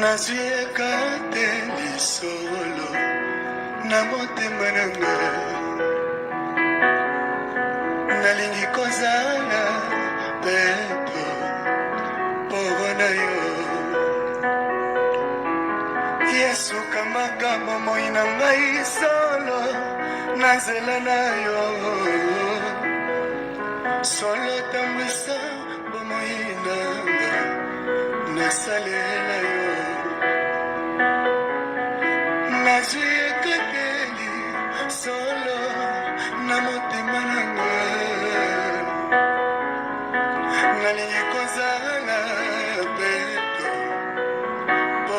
Nazwi ekateli solo na motema na nga, nalingi kozala peto mpo na yo. Yesu kambaka bomoi na ngai solo na nzela na yo, solo tambwisa bomoi na nga, nasalela yo. Nazwi ekateli solo na motema na nga, nalingi kozala peto mpo.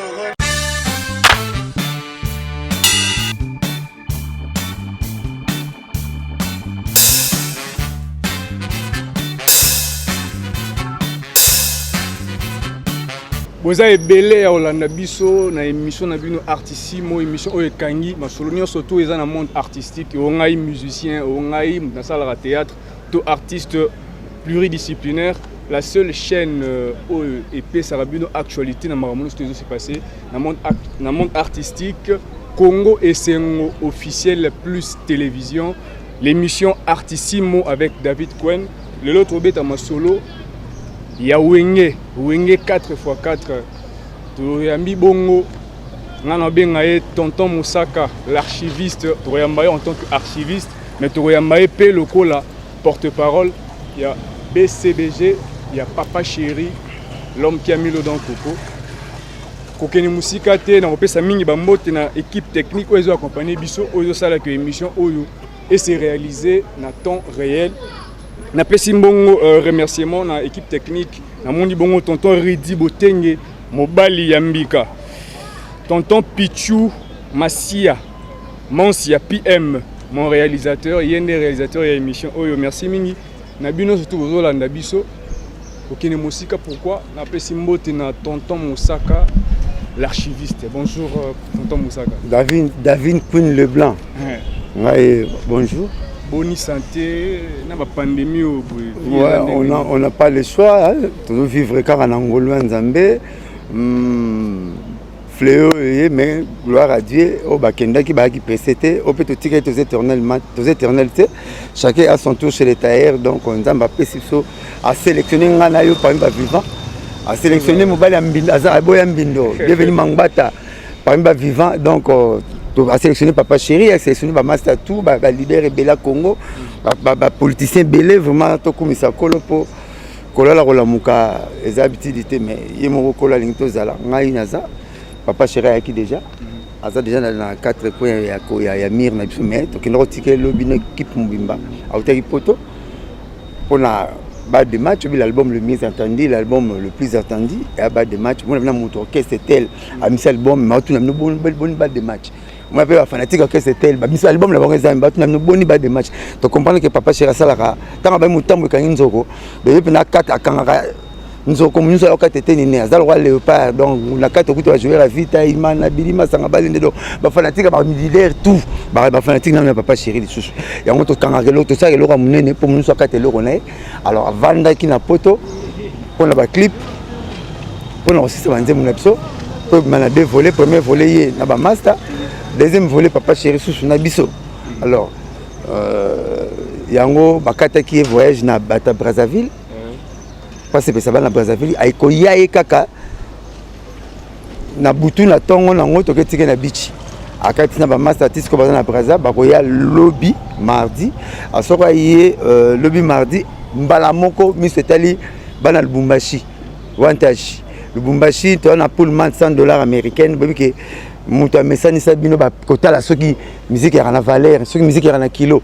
Boza ebele ya kolanda biso na émission na bino Artissimo, émission oyo ekangi masolo nyonso to eza na monde artistique. Oyo ngai musicien, oyo ngai nasalaka théâtre to artiste pluridisciplinaire, la seule chaîne oyo epesaka bino actualité na makambo nyonso to ezo se passer na monde artistique. Congo Esengo officiel plus télévision, l'émission Artissimo avec David Quen. Lelo tobeta masolo ya Wenge, Wenge 4x4. Toyambi bongo, nga nabenga ye tonton Mosaka, l'archiviste. Toyamba ye en tant que archiviste, mais toyamba ye mpe lokola porte-parole ya BCBG ya Papa Chéri, l'homme qui a mis l'eau dans le coco. Kokende mosika te na kopesa mingi bambote na équipe technique oyo ezoaccompagne biso, oyo ezosalaka émission oyo ese réaliser na temps réel. Napesi mbongo remerciement na équipe technique. Namoni bongo tonton Ridi Botenge, mobali ya mbika, tonton Pichu Masia Mansia PM, mon réalisateur, ye nde réalisateur ya émission oyo. Merci mingi na bino surtout bozolanda biso. Kokende mosika pourquoi? Napesi mbote na tonton Mosaka, l'archiviste. Bonjour tonton Mosaka. David, David Queen Leblanc. Ouais, bonjour. Boni santé na bapandémie oyo boye? Ouais, on n'a pas le choix, hein. Toujours vivre kaka na ngolu ya Nzambe. Fléau eye, mais gloire à Dieu, oyo bakendaki bayaki pressé te, oyo mpe totikali toza éternellement, toza éternel te. Chacun a son tour chez les tailleurs. Donc Nzambe apesi biso, asélectionné ngai na yo parmi bavivant, asélectionné mobali ya mbindo, aza aboya mbindo, bienvenu Mangbata, parmi bavivant. Donc asélectionné Papa Chéri, asélectionné bamaster, tout baleader ebele ya Congo, bapoliticien ebele. Vraiment tokumisa Kolo, mpo kolala kolamuka eza habitude te, mais ye moko Kolo alingi tozala. Ngai naza, Papa Chéri ayaki déjà, aza déjà na quatre coins ya mire na biso, mais tokenda kotika elobi na équipe mobimba. Autaki poto mpona balle de match obi l'album le mieux entendu, l'album le plus attendu ya balle de match. Mona bina moto orchestre tel amisi album, maotuna bino boni balle de match. Mona mpe bafanatique orchestre tel bamisi album na bango, eza batuna bino boni balle de match. Tocomprendre que Papa Chéri asalaka ntango abai motambo ekangi nzoko bebe mpena kate, akangaka nzoko nyonso ayoka tete nini, aza lokwa léopard. Donc na kati okuti bajoueur ya Vita Imana, Bilima Sanga, Balende. Donc bafanatique, baleader, tout bafanatique nano ya Papa Chéri lisusu yango tokangaka eloko, tosalaka eloko ya monene mpo nyonso akata eloko na ye. Alors avandaki na poto mpona baclip, mpona kosisa banzembo na biso mpo ebima na deux volets: premier volet ye na bamaster, deuxième volet Papa Chéri susu na biso. Alors yango bakataki ye voyage na bata Brazzaville, mpasi epesa bana Brazzaville. Akoya ye kaka na butu na ntongo nango, toketike na bichi akati na bamaster artiste ko baza na Braza. Bakoya lobi mardi. Asoko aye lobi mardi, mbala moko miso etali bana Lubumbashi, Wantage Lubumbashi. Toza na pullman 100 $ américaine. Boyebi ke moto amesanisa bino kotala soki musique yaka na valeur, soki musique yaka na kilo.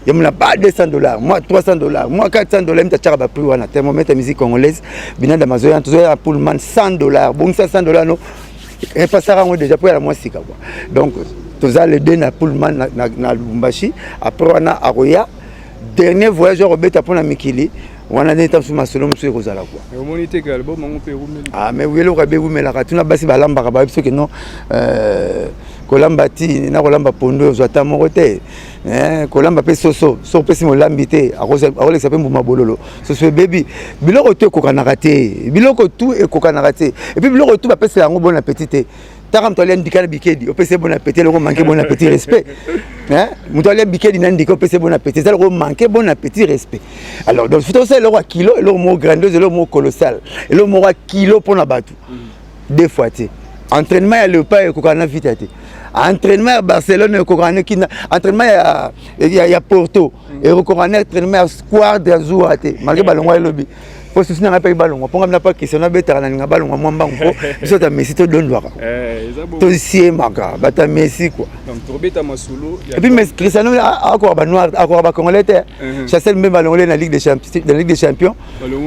Ye mona ba 200 $, moi 300 $, moi 400 $. Mita tiaka baprix wana, thermomètre ya musique congolaise. Binada mazoya, tozoya na pullman 100 $. Bongisa 100 $ no epasaka yango déjà mpo yala mwa sika quoi. Donc toza le deux na pullman na Lubumbashi. Après wana akoya dernier voyage akobeta mpona mikili. Wana nde ntango mosusu masolo mosusu ekozala kua. Omoni te ke album yango mpe ewumeli? Ah, mais eloko abe ewumelaka. Tuna basi balambaka, bayebi soki non, kolamba ti na kolamba pondu ozwa ata moko te. Kolamba mpe soso, soki opesi molambi te, akolekisa mpe mbuma bololo, soso ebebi. Biloko tu ekokanaka te, biloko tu ekokanaka te. Et puis biloko tu bapesela yango bon appétit te. Taka moto alia ndika na bikedi, opesi bon appétit, eloko manque bon appétit, respect. Moto alia bikedi na ndika, opesi bon appétit, eza eloko manque bon appétit, respect. Alors donc faut osala eloko ya kilo, eloko moko grandiose, eloko moko colossal, eloko moko ya kilo mpona bato. Deux fois te, entraînement ya Léopard ekokana na Vita te, entraînement ya Barcelone ekokana na kina, entraînement ya Porto ekokana na entraînement ya squad ya Zuwa te, malgré balongwa elobi. Po susi nanga mpe balongwa, mpo ngai na pa Cristiano abetaka, na linga balongwa mwa mbangu, mpo biso ta Messi todondwaka, tosiemaka bata Messi quoi. Et puis mais Cristiano akoka banoir, akoka bacongolais te. Chancel Mbemba alongoli na Ligue des Champions, na Ligue des Champions.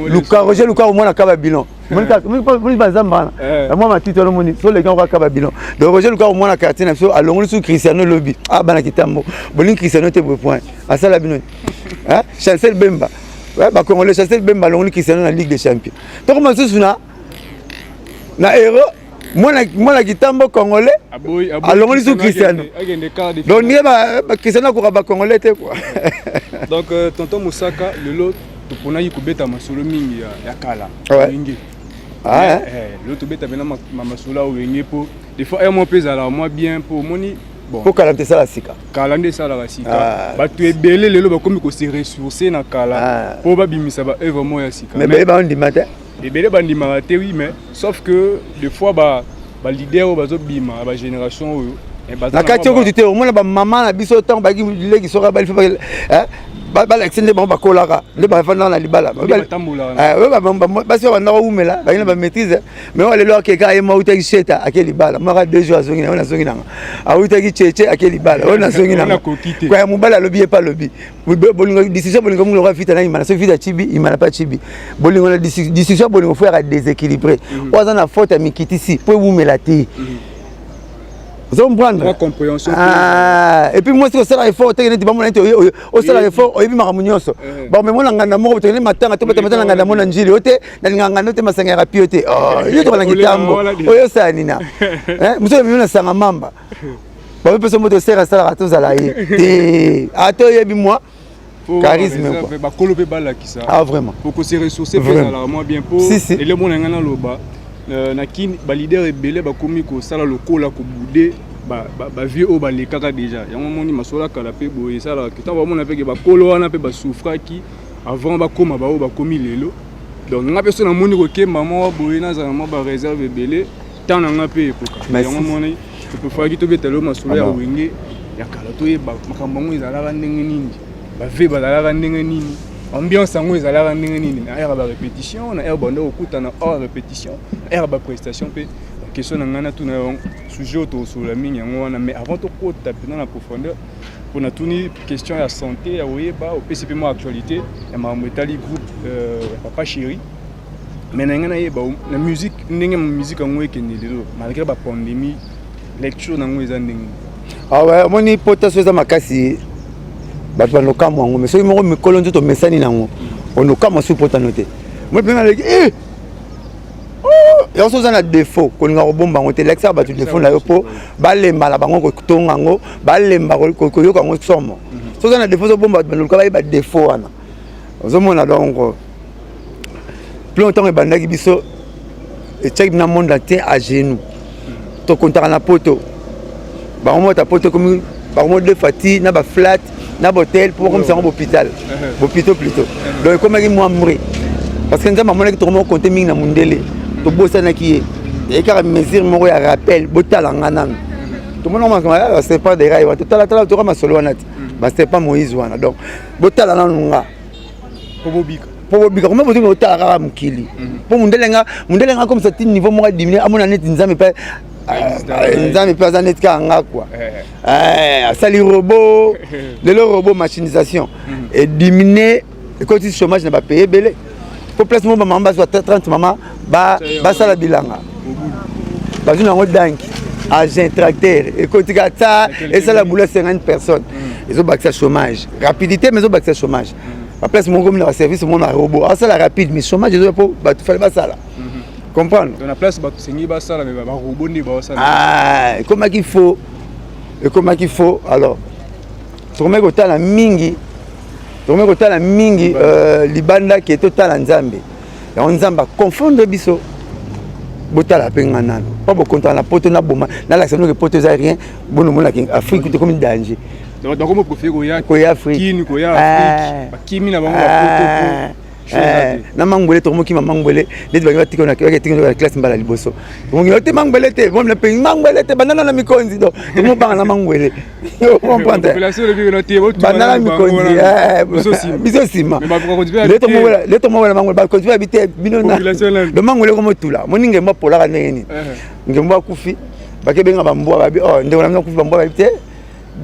Luka Roger Luka omona ka babilo, moni bazamba wana mwa matiti wana, omoni so oleki yango kaka babilo. Donc Roger Luka omona quartier na biso alongoli su Cristiano lobi. Ah, bana kitambo bolingi Cristiano te boye, point asala bino. Chancel Bemba, bacongolais, Chancel Bemba alongoli Cristiano na Ligue des Champions. Tokoma lisusu na euro, mwana kitambo congolais alongoli su Cristiano. Donc ndenge bacristiano akoka bacongolais te quoi. Donc tonton Mosaka, lelo toponaki kobeta masolo mingi ya kala Wenge. Lelo tobeta mpena masolo ya Wenge, mpo des fois mwa mpe ezalaka mwa bien, mpo omoni bon, mpo kala nte esala sika. Kala nde esalaka sika. Bato ebele lelo bakomi kose ressource na kala mpo babimisa baœuvre moko ya sika. Mais ebele bandima te. Ebele bandimaka te, oui, mais sauf que des fois baleader oyo bazobima ya bagénération oyo na kati okutu te. Omona bamama na biso, ntango bayaki leki, soki abali, balakisi nde bango bakolaka, nde bafandaka na libala. Basi oyo bandaka owumela, bangi na bamaîtrise. Mais oyo lelo akeka, ye mo awutaki sheta, ake libala moko 2 jours, azongi na oyo nazongi nanga. Awutaki cheche, ake libala oyo nazongi nanga. Kwaya mobali alobi, ye mpe alobi bolingo, discussion bolingo mungu lokola Vita na Imana. Soki Vita chibi, Imana mpe achibi. Bolingo na discussion bolingo faut yaka déséquilibré. Oyo aza na faute ya mikitisi mpo ewumela te, ozo comprendre? Ah, et puis mwasi kosala effort teke neti bamona neti osala effort, oyebi makambo nyonso. Bamemona nganda moko tokende matanga, tobeta matanga na nganda mona njili oyo te, nalinga nganda te, masanga ya rapio te. Yo tokola kitambo oyo osala nina mosu omemi na sanga mamba, bamepesa moto sere asalaka, tozala ye te, ata oyebi mwa charisme. Bakolo mpe balakisa. Ah, vraiment. Okose ressource mpe ezalaka mwa bien, mpo elemo na ngai naloba, na Kini baleader ebele bakomi kosala lokola kobouder bavieux oyo balekaka déjà. Yango omoni masolo akala mpe boye esalaka ntango bamona mpeke bakolo wana mpe basouffraki avant bakóma baoyo bakomi lelo. Donc nga mpe so namoni kokemba moko boye, nazala mwa baréserve ebele, ntango na nga mpe ekoka. Yango omoni topréféraki tobeta lelo masolo ya Wenge ya kala, toyeba makambo yango ezalaka ndenge nini, bave bazalaka ndenge nini, ambiance yango ezalaka ndenge nini na ère ya barépétition, na ère banda kokutana hors répétition, na ère ya baprestation. Mpe question na ngai natuna yo, sujet oyo tokosolola mingi yango wana. Mais avant tokota mpena na profondeur, mpo natuni question ya santé ya koyeba, opesi mpe mwa actualité ya makambo etali groupe ya Papa Chéri. Mais na ngai nayeba na musique, ndenge musique yango ekende lelo malgré bapandémie, lecture nango eza ndenge? Awa omoni pota so eza makasi, bato banokamwa yango. Mais soki moko mikolo nzoto omesani nango, onokamwa su potano te. Moi mpe naleki yango. So oza na défaut, kolinga kobomba yango te, lakisaka bato défaut na yo, mpo balemba na bango kotonga yango, balemba koyoka yango somo. So oza na défaut, ozobomba, bato banoluka bayeba défaut wana, ozomona. Donc plus ntango ebandaki, biso etiaki na monde entier à genoux. Tokontaka na poto, bango mota poto ekomi bango mo deux fois ti na baflat na botel mpo bakomisa yango bopital, bopito plutôt. Donc ekomaki mwa mbre parce que Nzambe amonaki tokoma kocompter mingi na mondele, tobosanaki ye. Eye kaka mesure moko ya rappel: botala nga nanu. Tomona baserpent de rail wana, totalatala, toka masolo wana te, baserpent Moïse wana. Donc botala nanu nga mpo bobika. Mpo bobika. Koma botoki otala kaka mokili, mpo mondele nga komisa ti niveau moko adiminuer, amona neti Nzambe mpe, Nzambe mpe aza neti kaka nga kua. Asali robot lelo, robot, machinisation ediminuer, ekoti chômage na bapays ebele. Po place moko bamama bazwa 30 mama basala bilanga, bazwi nango danki, agent tracteur ekoti kaka ta esala boulot 50 personnes. Ezobakisa chômage, rapidité, mais ezobakisa chômage. Baplace moko komi na baservice mona robot asala rapide, mais chômage ezoya mpo bato fale basala. Comprendre? Na place bato sengi basala, mais barobot nde baosala. Ah, ekomaki faux, ekomaki faux. Alors tokomaki kotala mingi, tokomaki kotala mingi libanda ke totala Nzambe. Yango Nzambe aconfondre biso. Botala mpe nga nano mpo bokontaka na poto, naboma nalakisa bino ke poto eza rien. Bonomonaki Afrique te, komi danger. Donc bakomo préféré koya koya Afrique. Kini koya Afrique, bakimi na bango bapoto. Na mangwele, tokomokima mangwele neti bangi batika na classe mbala liboso. Tokomokima te mangwele te, mangwele te, bandana na mikonzi. Donc tokomobanga na mangwele, comprendre? Bandana na mikonzi, biso nsima le tomowela mangwele, bakonzi babi te bino do mangwele komotula. Moni ngembo apolaka ndenge nini? Ngembo akufi, bakebenga bambwa, babi: "Oh, ndeko na bino akufi." Bambwa babi te,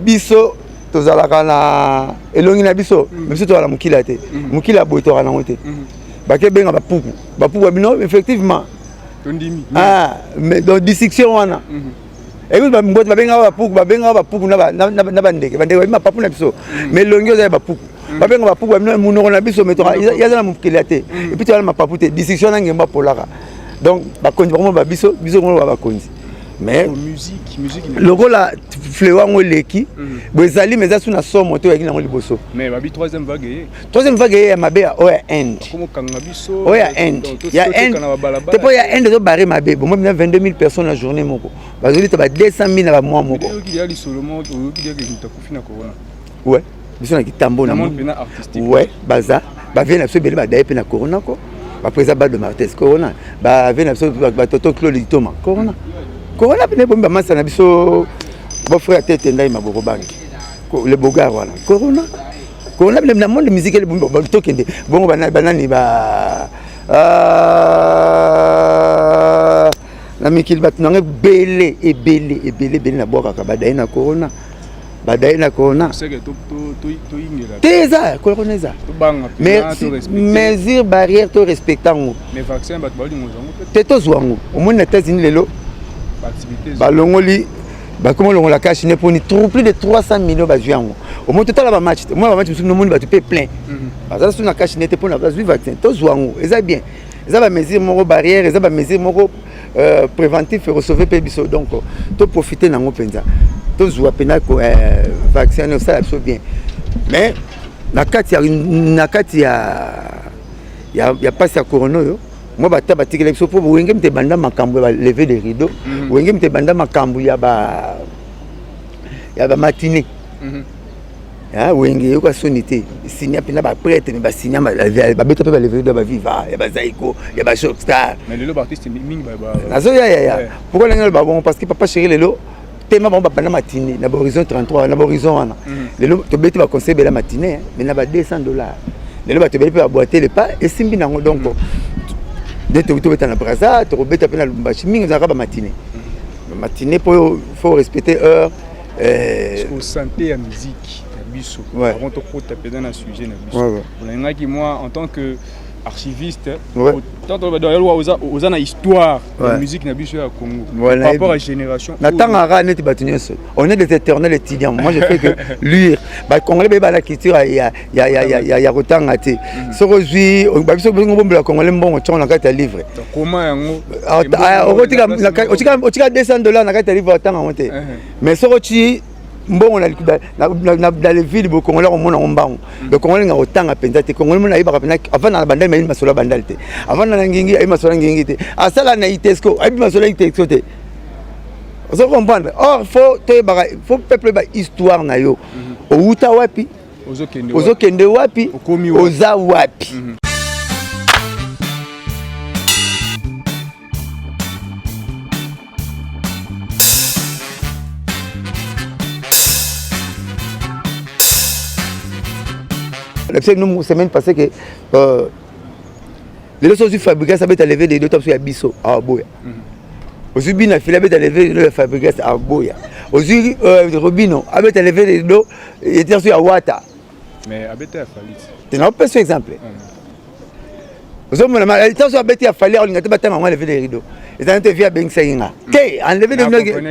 biso tozalaka na elongi na biso, biso tozala na mokili te, mokili ya boye tozalaka nango te. Bakebenga bapuku, bapuku babino effectivement. Tondimi. Ah, mais donc distinction wana ekuti bamboti babengaka bapuku, babengaka bapuku na bandeke, bandeke babi mapapu na biso, mais elongi oza ya bapuku. Babenga bapuku, babino monoko na biso, mais yaza na mokili ya te, et puis toza na mapapu te. Distinction na ngembo apolaka. Donc bakonzi bakomona babiso, biso komona bakonzi, mais lokola fléau yango eleki bo ezali, mais eza su na somo te oyaki nango liboso. Mais babi troisième vague eye. Troisième vague eye ya mabe, oyo ya Inde. Komokanga biso. Oyo ya Inde, ya Inde te, mpo ya Inde ezobare mabe. Bomoi bina 22 000 personnes na journée moko, bazolita ba 200 000 na bamois moko. Oyoki ya lisolo moko, oyoki diake moto akufi na corona? Ouais, biso na kitambo. Na monde mpena artistique. Ouais, baza bavie na biso ebele badaye mpe na corona ko. Baprésident Bado Martes, corona. Bavie na biso batoto Claude Litoma, corona. Corona pene ebomi bamasa na biso, beau-frère Tete Ndai Maboko Banki, le bogar wana, corona. Corona pene na monde musique elebomi. Tokende bongo, banani ba na mikili, bato nanga ebele ebele ebele ebele nabwakaka, badaye na corona, badaye na corona te. Eza corona, eza mesure barrière, to respecte yango te, tozwa yango. Omoni na États-Unis lelo balongoli, bakoma olongola cache-nez mponi plus de 300 millions bazwi yango. Omoni, totala bamatch te, omona bamatch mosusu, nomoni bato mpe plein, bazala su na cache-nez te mpona bazwi vaccin. Tozwa yango, eza bien, eza bamesure moko barrière, eza bamesure moko préventif, ekosauve mpe biso. Donc toprofite nango mpenza, tozwa mpena vaccin wana, osala biso bien. Mais na kati ya mpasi ya corona oyo, mwa bata batikela biso mpo Wenge mte ebanda makambo ya balevée de rideau, Wenge mte ebanda makambo ya bamatinée. Wenge eyoka soni te, sinia mpena baprêtre, me basinia, babeta mpe balevée de rideau, baviva ya bazaiko, ya bashockstar. Nazoya yaya. Pourquoi ndenge naloba bongo? Parce que papa chéri, lelo tema bango babanda matinée na bahorizon 33, na bahorizon wana. Lelo tobeti baconseil ebele matinée, mais na ba 200 dollars. Lelo bato ebele mpe baboite le pas, esimbi nango. Donc nde tobeta na Braza, tokobeta mpe na Lubumbashi, mingi ezalaka bamatinée, matinée mpo faut respecter heure. Santé ya musique ya biso, avant tokota mpenza na sujet na biso, olingaki moi en tant que archiviste, oza na histoire ya musique na biso ya Congo par rapport à génération. Natangaka neti bato nyonso, on est des éternels étudiants. Moi, je fais que lire. Bacongolais bayeba na culture ya kotanga te. Soki ozwi babiso bombela Congolais mbongo ntongo na kati ya livre, otika 200 dollars na kati ya livre, otanga yango te. Mais soki oti mbongo na le ville, bokongolais komona yango mbango. Donc Congolais nga kotanga mpenza te. Congolais mona ayebaka mpenza avanda na Bandali, ayebi masolo ya Bandali te. Avanda na Ngingi, ayebi masolo ya Ngingi te. Asala na Itexco, ayebi masolo ya Itexco te. Ozo comprendre? Or faut toyebaka, faut peuple oyeba histoire na yo: owuta wapi, ozokende wapi, oza wapi. Na biso semaine passée que lelo so ozwi Fabregas abeta levée de rideau biso ya biso awa, boya. Ozwi bina fili abeta levée de rideau ya Fabregas, aboya. Ozwi Robino abeta levée de rideau ete so ya Wata. Mais abeta ya Fally. Te, naopesa exemple. Ozomona, ntango so abeti ya Fally, aolinga te batanga yango levée de rideau. Ezali te, vie abengisaki nga te en levée de rideau.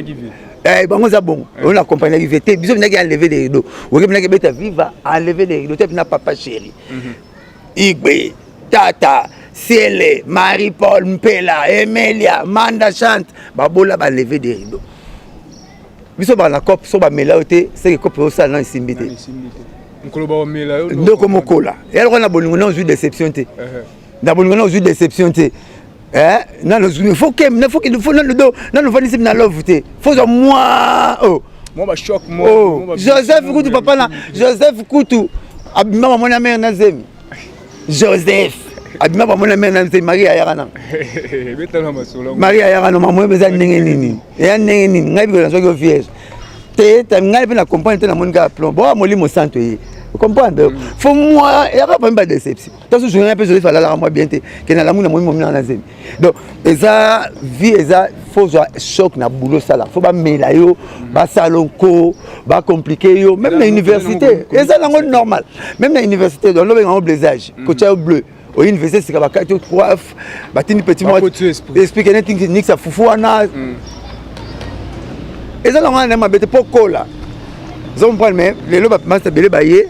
Eh, bango eza bongo eh. Oyo accompagnaki vie te, biso binaki enlever les rideaux, oke binaki beta viva enlever les rideaux te, bina papa chéri Igwe, tata Siele, Marie Paul Mpela, Emelia Manda Chante, babola ba lever des rideaux. Biso baka na cope, so bamela yo te, seke cope osala na esimbi te. Ndoko mokola ya lokola na bolingo na ozwi déception te, na bolingo na ozwi déception te. Nano faut que faut nano do nano vandisi na love te, faut zwa mwa oh. Mwa bachoc. Oh. Joseph kutu, papa na Joseph kutu abima, bamoni mère na zemi. Joseph abima, bamoni mère na zemi. Marie ayaka na Marie ayaka na mamoye eza ndenge nini, eya ndenge nini? Ngai biko nazwaki yo vierge te, ngai mpe na comprendre te, namoni kaka plomb boa molimo santo ye comprendre. Faut moi eyaka parmi badéception taso journée mpe Joseph alalaka mwa bien te, ke nalamu na momi momi na zemi. Donc eza vie, eza faut zwa choc na boulot, sala, faut bamela yo, basala nko bacompliquer yo. Même na université eza nango normal, même na université donc lobenga yango blessage, kotia yo bleu o université sika bakati yo trois, batindi petit mwa explique neti nikisa fufu wana, eza nango wana mabe te mpo kola oza comprendre. Mais lelo bamasta ebele baye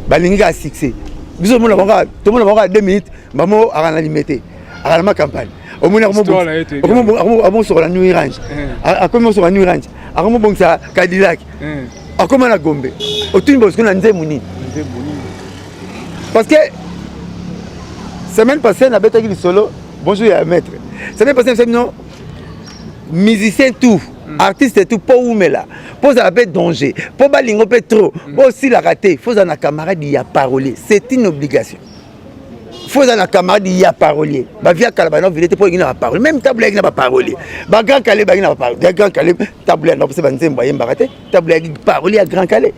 balingi kaka succès. Biso tomona bango, tomona bango kaka 2 minutes, bamo aka na Limete, aka na macampagne, omoni akomosokola New Range, akomi mosokola New Range, akomobongisa Cadillac, akoma na Gombe. Otuni bosiko na nzembo nini? Parce que semaine passée nabetaki lisolo, bonjour ya maître, semaine passée non, musicien tout, artiste tout, mpo umela, mpo ozala mpe danger, mpo balingo mpe trop, mpo osilaka te, faut ozala na camarade ya parolier. C'est une obligation, faut ozala na camarade ya parolier. Bavie akala bana vile te, mpo olingi na baparolier. Même Tabu Ley ayaki na baparolier, baGrand Kallé bayaki na baparolier. Grand Kallé, Tabu Ley anda kopesa banzembo, ayembaka te. Tabu Ley ayaki parolier ya Grand Kallé,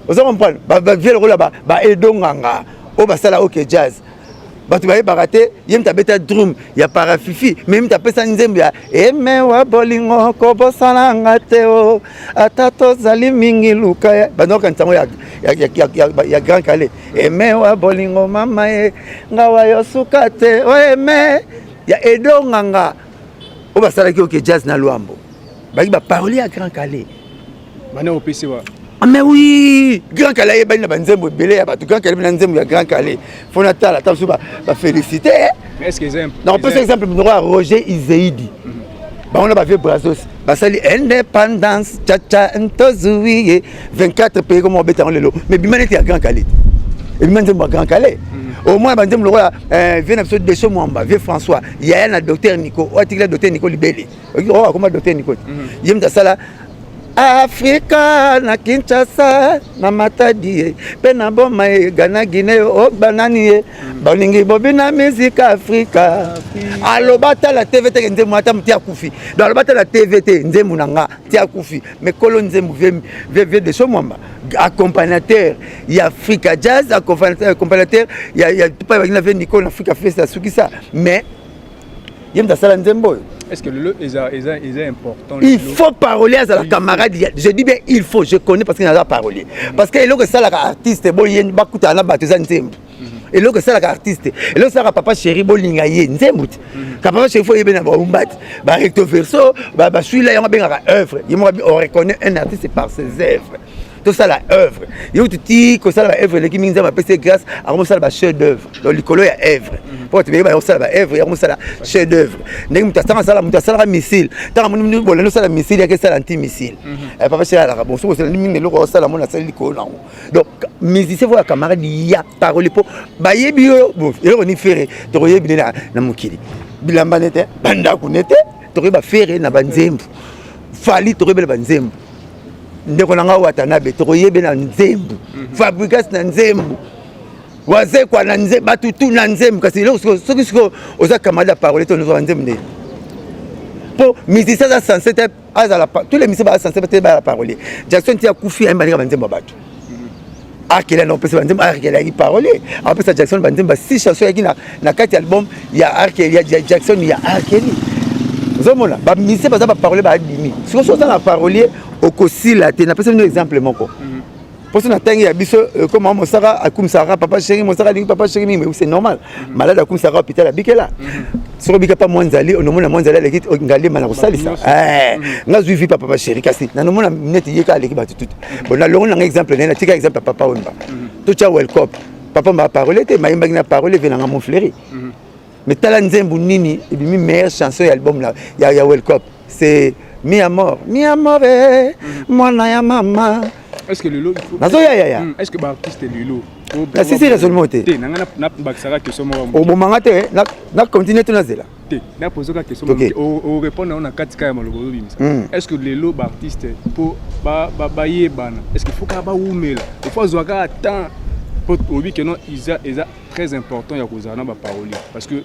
oza comprendre? Bavie lokola baedonganga oyo basala OK Jazz, bato bayebaka te, ye moto abeta drum ya Parafifi, mais ye moto apesa nzembo ya emewa bolingo kobosananga te o ata tozali mingi luka. Bandokanisa yango ya Grand Kallé, emewa bolingo mama ye ngawa yo suka te o eme ya edonganga oyo basalaki OK Jazz na Lwambo, baki baparolier ya Grand Kallé. Bana opesi wa. Mais oui, Grand Kallé ayebani na banzembo ebele ya bato. Grand Kallé na nzembo ya Grand Kallé, faut natala ata mosusu bafélicité. Nakopesa exemple moko ya Roger Izeidi, bango na bavie Brazos basali indépendance chacha ntozwi ye 24 pays koma obeta yango lelo, mais bima neti ya Grand Kallé te, ebima nzembo ya Grand Kallé. Au moins banzembo lokola vie na biso Deso Mwamba, vie François yaya na docteur Nico oyo atikila docteur Nico libele, oyo akoma docteur Nico te, ye moto asala Afrika na Kinshasa na Matadi ye mpe na Boma ye Gana Guinée o banani ye balingi bobina musique Afrika. Aloba tala TV teke nzembo ata moti akufi, donc aloba tala TV te nzembo na nga ti akufi. Mais kolo nzembo, vie de so Mwamba, accompagnateur ya Afrika Jazz, accompagnateur ya pa baki na vie Nico na Afrika Festa asukisa, mais ye moto asala nzembo oyo. Est-ce que lelo eza important? Il faut parolier azala camarade. Je dis bien il faut, je connais parce que naza parolier. Parce que eloko esalaka artiste boye bakutana na bato eza nzembo. Eloko esalaka artiste, eloko esalaka papa chéri bolinga ye, nzembo te. Ka papa chéri faut yebe na baumba te, barecto verso baswila, yango abengaka œuvre. Ye moko, on reconnaît un artiste par ses œuvres. Tosala œuvre, ye kutu ti kosala baœuvre eleki mingi. Nzambe apesi grâce, akomosala bachef d'œuvre, donc likolo ya œuvre, mpo bato beyeba kosala baœuvre, yakomosala chef d'œuvre. Ndenge moto asanga asala, moto asalaka missile, ntango amoni bolandi osala missile, yaki esala anti missile. Papa chéri alaka bon, soki osala mingi eloko osala, mona asali likolo nango. Donc musicien faut ya camarade ya parole, mpo bayebi yo. Bon, eloko ni Ferre tokoyebi nde na mokili, bilamba ne te, bandako ne te, tokoyeba Ferre na banzembo. Fally tokoyebela banzembo. Ndeko na nga Watanabe tokoyebela nzembo. Fabregas na nzembo, Wazekwa na nzembo, batutu na nzembo. Kasi eloko soki sikoyo oza camarade ya parole te, ozwaka nzembo nde mpo musicien aza censé te azala, tous les musiciens baza censé te bazala parolier. Jackson ti akufi, ayemba ndenge banzembo ya bato. Akela na opesa banzembo, Arkeli ayaki parolier, apesa Jackson banzembo ba six chanson yaki na kati ya album ya Arkeli, ya Jackson, ya Arkeli. Ozomona bamusicien baza baparolier, baadimi. Sikoyo so oza na parolier, okosila te. Napesa bino exemple moko. Mposo na ntangi ya biso ekoma Mosaka akumisaka papa chéri, Mosaka alingi papa chéri mingi, c'est normal. Malade akumisaka hôpital abikela. Soki obika pa mwa nzali, onomona mwa nzali aleki ngalema na kosalisa. Nga zwi vi pa papa chéri, kasi nanomona neti ye kaka aleki bato tutu. Bon, nalongo nanga exemple naye, natika exemple ya papa Wemba. Totya Welcop, papa ma parole te, mayembaki na parole eve nanga Montfleuri. Mais tala nzembo nini ebimi meilleure chanson ya album ya Welcop, c'est Mi Amor, Mi Amor, mwana ya mama. Est-ce que lelo Nazoya yaya. Est-ce que baartiste lelo Nasisi raisonnement te. Te, nanga nabakisaka question moko. Obomanga te, na continue to nazela. Te, napozoka question moko, orépondre yango na kati kaka ya maloba ozobimisa. Est ce que lelo baartiste, mpo bayebana, est ce que faut kaka bawumela, il faut azwa kaka temps? Po oyebi ke non, eza très important ya kozala na baparolier, parce que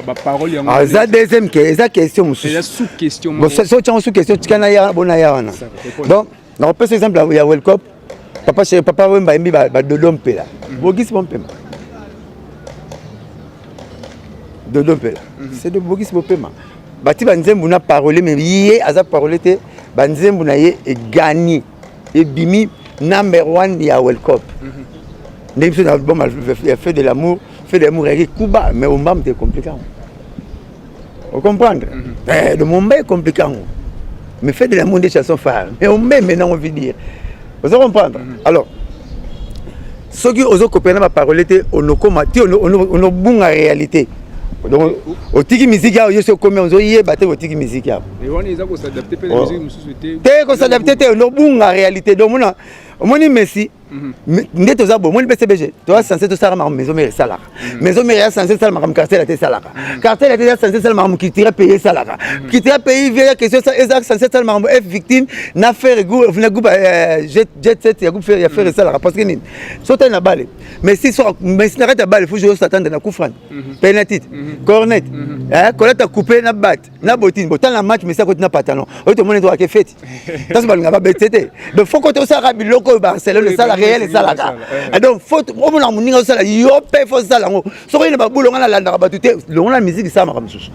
baparole yango Eza deuxième, ke eza question mosusu. Eza sous question. Bon, so otyango sous question, tika na ya bona ya wana. Donc nakopesa exemple ya Welcop. Papa chéri, papa Wemba ayembi badodo mpela, bogisi bompema, dodo mpela, c'est de bogisi bopema. Bati banzembo na parole, mais ye aza parole te. Banzembo na ye egani, ebimi number one ya Welcop. Ndenge biso na album ya Feu de l'amour, Feu de l'amour eyaki kuba, mais ombamu te, compliqué yango, ocomprendre? De momba ecompliqué yango, mais Feu de l'amour nde chanson phare, mais omeme nango veut dire, oza comprendre? Alors soki ozokopela na baparole te, onokoma ti onobunga réalité. Donc otiki musique awa, yo so okomi, ozoyeba te, otiki musique awa. Te, kos'adapter te, onobunga réalité. Donc mona, omoni Messi nde toza boye, omoni BCBG, toza censé tosala makambo Maison Mère esalaka. Maison Mère ya censé esala makambo Quartier te esalaka. Quartier te eza censé esala makambo Cultura Pays esalaka. Cultura Pays ya question eza censé esala makambo F Victime na Ferre, na groupe Jet Set ya groupe ya Ferre esalaka. Parce que nini? So otali na bale, mais si na kati ya bale, faut jouer, s'attendre na coup franc, penalty, corner, kolata coupe na batte na botine. Botala na match, mais akoti na pantalon oyo tomoni tokake feti taso balinga babete te. Donc faut kote osalaka biloko oyo Barcelone esala, Real esalaka. Donc faut omona moninga osala, yo mpe faut osala yango. Soki oyina babulo, nga nalandaka bato te. Longo na musique esalamaka mosusu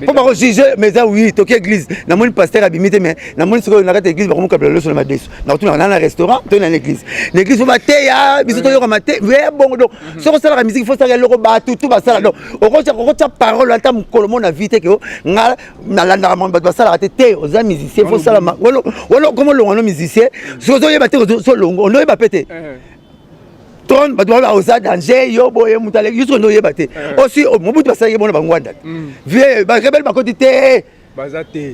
mpo bakojuge, mais eza oui. Toki église, namoni pasteur abimi te, mais namoni sikoyo na kati ya église bakomokabela loso na madeso. Nakotunaka na restaurant to na l'église. Na église faut bateya biso toyokama te ya bongo. Donc soki osalaka musique, faut osalaka eloko bato tu basala. Donc okotya parole ata mokolo mo na vie te ke nga nalandaka makambo bato basalaka te. Te, oza musicien, faut osala wana okoma olongwa no musicien. Soki ozoyeba te, ozolongwa, onoyeba mpe te trône, bato baloba oza danger, yo boye, moto aleki yo. Soki nde oyeba te aussi, Mobutu basalaki bona bangwanda vie, barebele bakoti te.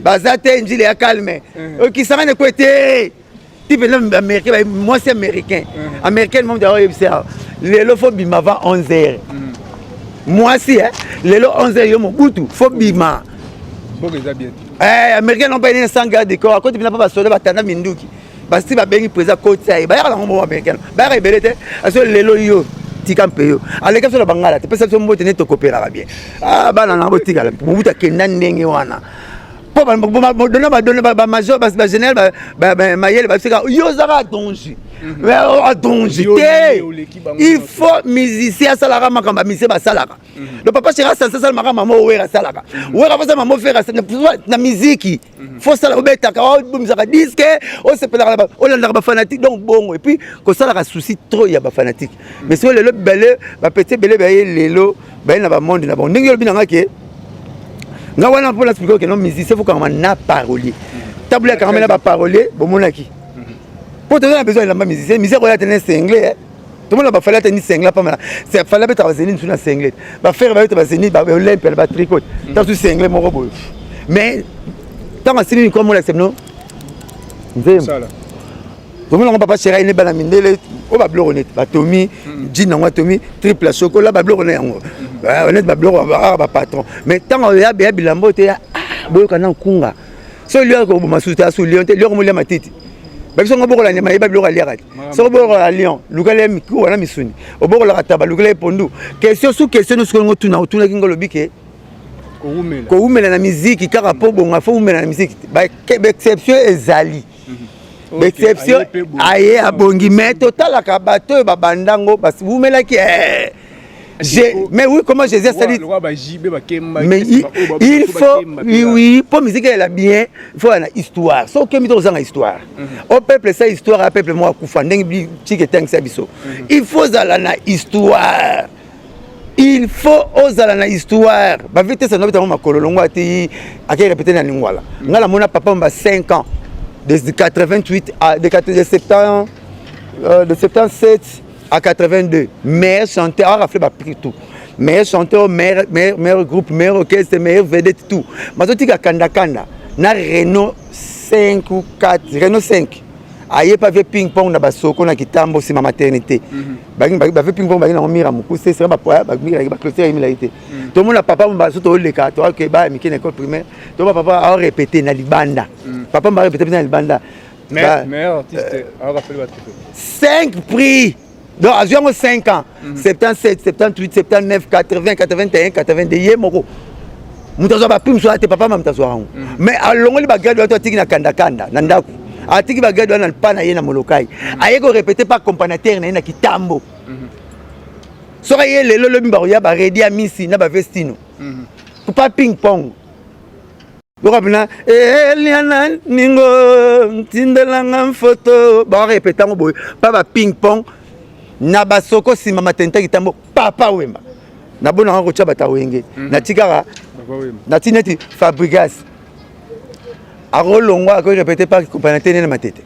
Baza te, njili ya calme, okisanga nekwe te. Ti mpenza américain, mwasi américain, américaine moto aoyebisa lelo faut bima avant 11 heures. Mwasi lelo 11 heures, yo Mobutu faut bima. Américain non, mpe nini, sans garde corps, akoti mpena mpo basoda batanda minduki, basi babengi président kotisa ye. Bayaka nango mo américain, bayaka ebele te. Aso lelo yo tika mpe yo aleka biso na bangala te, pesa biso mbote nde tokopelaka bien. Bana nanga botikala. Mobutu akenda ndenge wana mpo dona badona bamajor, bagénéral mayele babisaka yo ozaka danger, danger te. Il faut musicien asalaka makambo bamusicien basalaka. Donc papa chéri asanse asala makambo mama Owera asalaka, Wera fosala, mama Ferre na miziki fosala, obetaka, obomisaka disque, osepelaka, olandaka bafanatique. Donc bongo, et puis kosalaka souci trop ya bafanatique. Mais soki lelo bele bapeti ebele baye lelo baye na bamonde na bango, ndenge olobi nanga ke nga wana mpona expliquer ke non, musicien faut kangama na parolier. Tabula akangama na baparolier, bomonaki mpo toza na besoin elamba musicien. Musicien koya te na singlet, tomona bafali ate ni singlet pamala, fali abetaka bazeni misu na singlet, baFerre babeta bazeni, baolympe na batricot, ta su singlet moko boye. Mais ntango asili mikro, molakisa bino nzembo, tomona yango. Papa chéri, ne bana mindele oyo babiloko neti batomi jean yango, atomi triple chocolat, babiloko na yango neti babiloko aka bapatron. Mais ntango ya beya bilamba oyo te, ya boyoka na nkunga so lion koboma susu te, asu lion te, lion komolia matiti. Babiso ngo bokola nyama, yeba biloko aliaka te. Soki obokola lion, lukala ye mikuwa na misuni, obokolaka taba, lukala ye pondu. Question sous question nyonso ngo tuna, otunaki ngo, olobi ke kowumela na miziki kaka mpo bonga, faut wumela na miziki. Baexception ezali, baexception aye abongi, mais totalaka bato oyo babandango bawumelaki. Mais oui, comment Jésus asali? Mais il faut, oui, oui, mpo musique eyela bien, il faut na histoire. So okembi to kozanga histoire o peuple sa histoire ya peuple moko akufa ndenge tike etangisa biso. Il faut ozala na histoire, il faut ozala na histoire. Bavitese na bitango makolo longwa ti akei répété na Lingwala. Ngai namona papa mba 5 ans, de 88 à de 70, de 77 à 82, meilleur chanteur, arafle baprix tout, meilleur chanteur, meilleur, meilleur, meilleur groupe, meilleur orchestre, meilleur vedette, tout. Bazotika kandakanda na Renault 5 ou 4, Renault 5, aye pa vie ping pong na basoko na Kitambo, nsima maternité. Bave ping pong, bangi nango mira mokuse sera bamiraki baclôture emilaki te. Tomona papa baso tooleka, toake baya mike na école primaire, toma papa aorépété na libanda, papa mba arépété mpe na libanda. Meilleur artiste, arafeli batrophée. 5 prix, donc azwi yango 5 ans, 77, 78, 79, 80, 81, 82. Ye moko moto azwa baprix mosusu ate papa ma moto azwa yango, mais alongoli bagrade wana to atiki na kandakanda na ndako, atiki bagrade wana pa na ye na Molokai, aye korépété pa accompagnateur na ye na Kitambo. Soki ye lelo lobi bakoya baredi ya misi na bavestino pa ping pong yoka mpena eliana ningo ntindelanga foto, bakorépété yango boye pa baping pong na basoko nsima maternité Kitambo. Papa Wemba nabonaka kotya bato Wenge, nati kaka nati neti Fabrigas akolongwa akorépété pa accompagnateur nene Matete.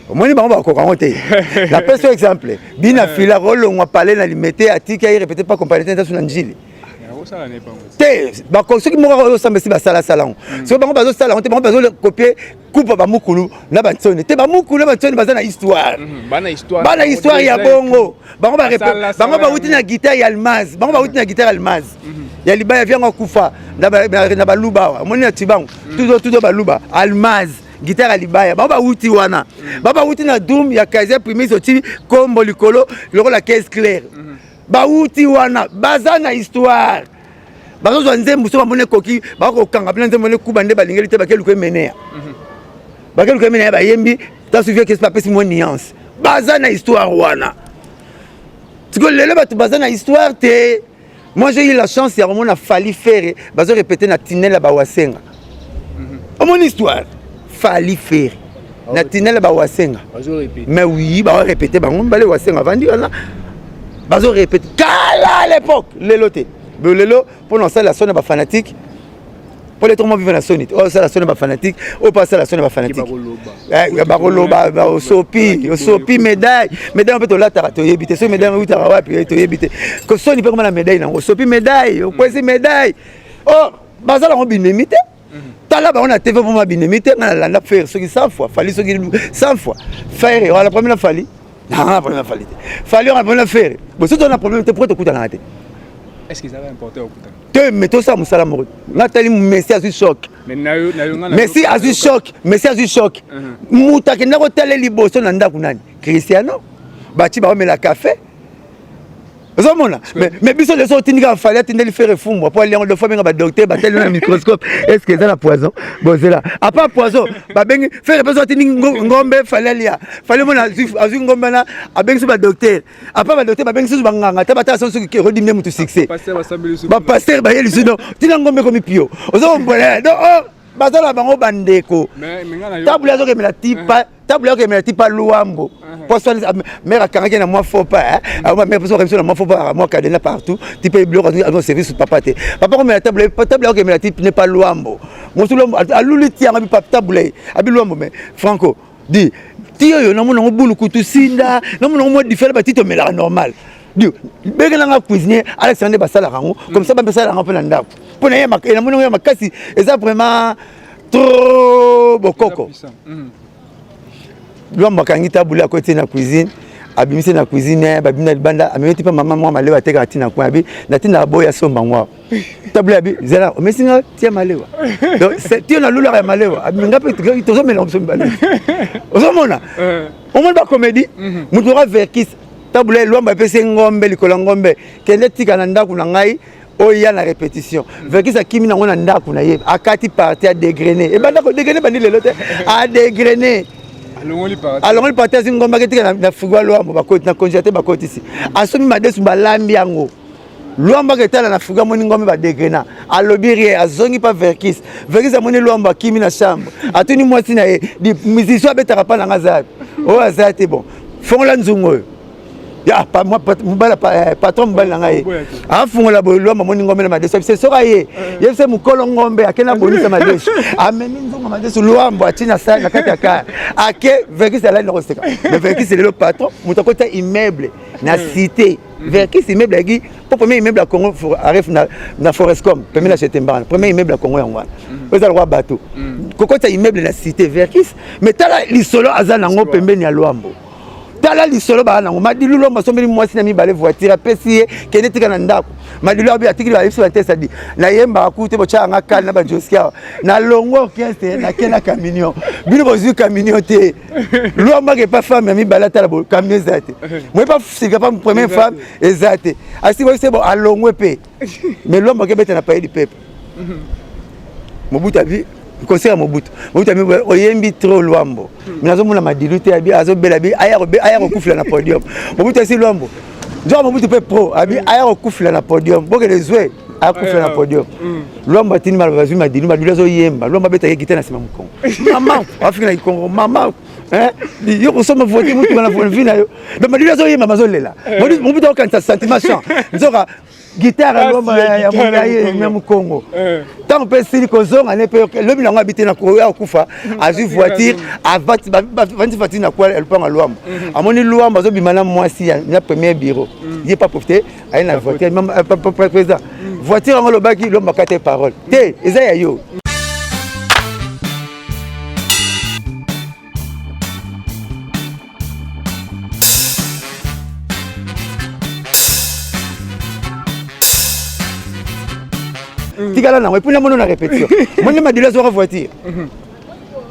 Omoni bango bakoka yango te. Napesi yo exemple, bina fila akolongwa pale na Limete, atiki aye répété pa accompagnateur ntasu na Njili te. Soki moko osamba esi basalasala yango, soki bango bazosala yango te, bango bazokopie kupa bamukulu na bantsoni te. Bamukulu na bantsoni baza na histoire, bana histoire ya bongo. Bango bango bauti na guitare ya almaz, bango bauti na guitare almaz ya libaya viango akufa na baluba awa. Omoni na Tibango tuzo tuzo baluba almaz, guitare ya libaya. Bango bauti wana, bango bauti na drum ya Kaiser Primis, oti kombo likolo lokola caisse claire. Bauti wana, baza na histoire. Bazozwa nzembo so bamoni ekoki, bakokanga mpena nzembo nekuba nde balingeli te, bakeluka emenea, bakeluka emenea, bayembi tasu vie kesi bapesi mwa nuance. Baza na histoire wana. Sikoyo lelo bato baza na histoire te. Moi, j'ai eu la chance ya komona Fally, Ferre bazo répété na tunnel ya Bawasenga. Omoni histoire, Fally, Ferre na tunnel ya Bawasenga. Mais oui, baorépété bango mibale. Wasenga avandi wana, bazo répété kala à l'époque. Lelo te. Lelo mpona osala soni ya bafanatique, mpo le tokoma vivre na soni te. Oyo osala soni ya bafanatique, oyo mpo asala soni ya bafanatique, bakoloba osopi, osopi médaille. Médaille mpe tolataka, toyebi te soki médaille eutaka wapi, toyebi te. Soni mpe koma na médaille nango, osopi médaille, okwesi médaille. Or bazala yango binemi te. Tala bango na TV mpoma binemi te. Ngai nalanda Ferre soki 100 fois, Fally soki 100 fois. Ferre wana problème na Fally, nanga problème na Fally te. Fally wana problème na Ferre. Bo soki tona problème te, pourquoi tokutanaka te? Est-ce qu'ils avaient important okutana? Te, mais tosala mosala moko. Nga tali Messi azwi choc, Messi azwi choc, Messi azwi choc. Moto akenda kotala liboso na ndako nani? Cristiano. Bati baomela café, ozomona. Mais biso leso otindika Fally atindeli Ferre fumbwa po aliango dofo, abenga badocteur, batali na microscope, est ce que eza na poison? Bozela apa poison, babengi Ferre mpe so atindi ngombe, Fally alia. Fally mona azwi ngombe wana, abengi so badocteur, apa badocteur babengi susu banganga ta batala so soki ekodimine mutu succès, bapasteur baye lisusu. Donc tina ngombe ekomi pio, ozokombona. Donc bazala bango bandeko. Tabula azokemela tipa, tabula azokemela tipa Luambo poso mare akangaki na mwa faux pas, mare poso biso na mwa faux pas, mwa cadena partout, tipa biloko azo service papa te. Papa komela tabula, tabula akokemela ti ne pas Luambo mosu. Luambo aluli ti yango abi tabula abi Luambo. Mais Franco di ti oyo namona yango bulukutu sinda, namona yango mwa différent. Bati tomelaka normal, bengelanga cuisinier Alexandre, basalaka yango comme ça, basalaka yango mpe na ndako mpo na ye. Namoni yango ya makasi, eza vraiment trop bokoko. Lwambo akangi tabule, akoti na cuisine, abimisi na cuisine, babimi na libanda, amemi ti mpe mama mwa malewa atekaka ntina coin. Abi natindaka boya asomba ngwa tabule, abi zela omesinga tia malewa. Donc tio na lulaka ya malewa, abimi nga mpe tozomela biso mibale. Ozomona, omoni bacomédie, moto oka verkis tabule. Lwambo apesi ngombe likolo ya ngombe, kende tika na ndako na ngai oyo ya na répétition. Verkis akimi nango na ndako na ye, akati parti, adégraine, ebanda kodégraine, bandi lelo te, adégraine. Alongoli parti, azwi ngombe aketika na frigo ya Lwambo, bakoti na congélateur, bakotisi, asombi madesu, balambi yango. Lwambo aketala na frigo, amoni ngombe badegrena, alobi rien, azongi pa Verkis. Verkis amoni Lwambo akimi na chambre, atuni mwasi na ye: "Musicien abetaka mpa nanga aza oyo?" "Aza te." "Bon, fongola nzungu oyo." Ya mobali, patron mobali na ngai ye afungola boye, Lwambo amoni ngombe na madesu. Abise soki aye ye se mokolo ngombe akende abonisa madesu, amemi nzungu madesu, Lwambo atie na na kati ya kare, ake. Verkis alali na koseka. Mais Verkis lelo patron, moto akota immeuble na cité. Verkis immeuble ayaki po premier immeuble ya Congo aref na Forescom, premier na Chetembana, premier immeuble ya Congo yango wana oyo eza lokwa bato kokota immeuble na cité, Verkis. Mais tala lisolo aza nango pembeni ya Lwambo, tala lisolo baa nango. Madilu, Lwambo asombeli mwasi na mibale voiture, apesi ye: "Kende tika na ndako." Madilu abi atikili bayebisi batesi adi nayembaka ku te, botyaka kali na bajoski awa na longo orchestre, nake na camion, bino bozwi camion te. Lwambo ake pa femme ya mibale, atala camion eza te, moye pa sika pa première femme eza te, asi boyebisi bo alongwe mpe. Mais Lwambo akebeta na Palais du Peuple. Mobutu abi concert ya Mobutu, Mobutu abi: "Oyembi trop Lwambo, mais nazomona Madilu te." Abi azobela, abi aya kokufela na podium. Mobutu asi Lwambo nzoka Mobutu mpe pro, abi aya kokufela na podium, bokende zwe akufela na podium. Lwambo atindi maloba, bazwi Madilu. Madilu azoyemba, Lwambo abetaki guitare na nsima mokongo. Mama afiki na kikongo, mama yo kosomba voiture mutuka na vie na yo. Donc Madilu azoyemba, mazolela, Mobutu akokanisa sentiment chant, nzoka guitare ya mokongo. Ntango mpe esili kozonga ne mpe lobi nango abi te na ya kokufa, azwi voiture, avandi voiture na kwa lupango ya Lwambo, amoni Lwambo azobima na mwasi na premier bureau, ye pa profite aye na voiture. "Président, voiture yango olobaki." Lwambo akata parole te: "Eza ya yo." Tikala nango. Et puis namoni na répétition, moni Madilu azwaka voiture,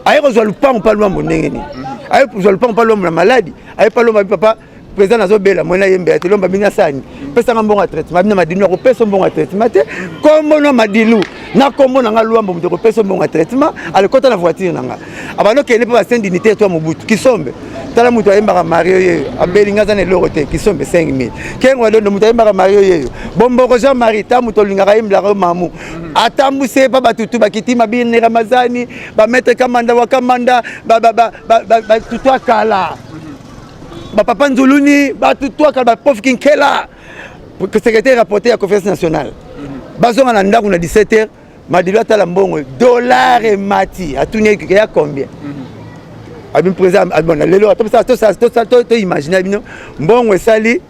aye kozwa lupango mpa Lwambo. Ndenge nini aye kozwa lupango mpa Lwambo na maladi? Aye pa Lwambo, abi: "Papa président, nazobela, moi nayembela te." Lwambo abini asani: "Pesanga mbongo ya traitement." Abina Madilu: "Nakopesa mbongo ya traitement te. Kombo na Madilu na kombo na nga Lwambo, moto ekopesa mbongo ya traitement." Alekota na voiture na nga, abandi okende mpe basaint dignitaire to ya Mobutu Kisombe: "Tala moto ayembaka Mario yeyo, abeli, nga aza na eloko te, Kisombe 5000." Kengo adondo, moto ayembaka Mario yeyo, Bomboko Jean Marie, ta moto olingaka ayembelaka yo mamu, atambwisi ye mpa batutu bakiti mabine Ramazani, bamaître Kamanda wa Kamanda, batutu akala, bapapa Nzuluni, batutu akala, baprof Kinkela, secrétaire rapporteur ya Conférence nationale. Bazonga na ndako na 17 heures. Madilu atala mbongo, dollar emati, atuni ya combien. Abi: "Président, bon, lelo toimagine bino mbongo esali,